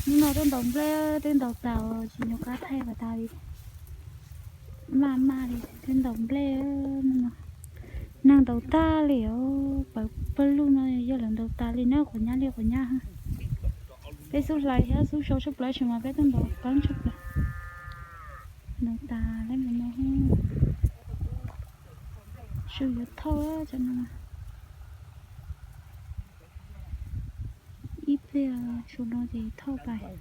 Hnub no twb ntaus nplej, twb ntaus tas tsis nco qab thaij pas tas li. Maj maj li twb ntaus nplej no. Neeg ntaus tag li os, pawg pawg lug no yog lawv ntaus tas li na, quav nyab li quav nyab. Peb xub hlais thiab xub sau tshaj plaws, tsis mas peb twb ntaus qeeb tshaj plaws. Ntaus tas li no. Su yuav thauj cov no. Ib pliag su no ces thauj pais.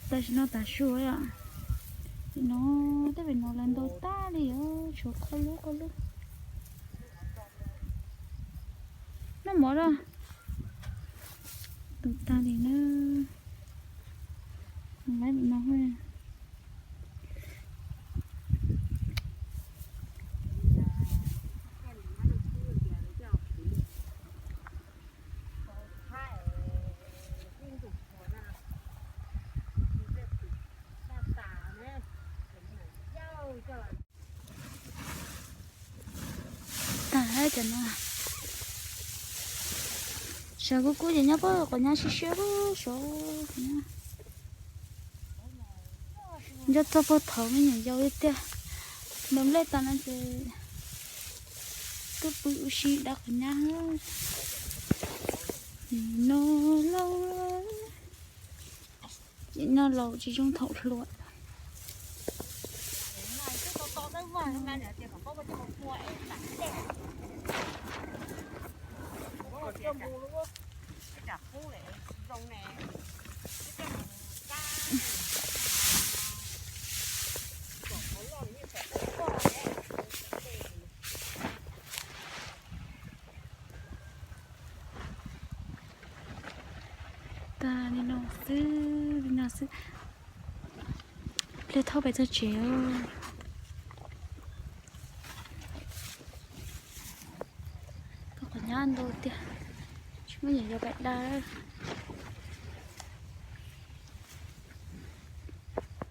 Tam sim no tav su os. Tam sim no tej pem no lawv ntaus tag li os, tshuav qhov lub qhov lub. Noj mov lawm. Ntaus tag li na. Lawv no. Tag cov no. Sawv kub kub ces nyob pem quav nyab siab siab saud. Nco txog puag thaum me nyuam yaus li tiag. Ntaus nplej tas no ces twb pw ua si da quav nyab. No laus, no laus tsis zoo thaum hluas. Tag li no xwb, li no xwb. Pliag thauj pais txog tsev. Koj qhov nyab ntau tiag, tsis muaj nyuam yaus pais da.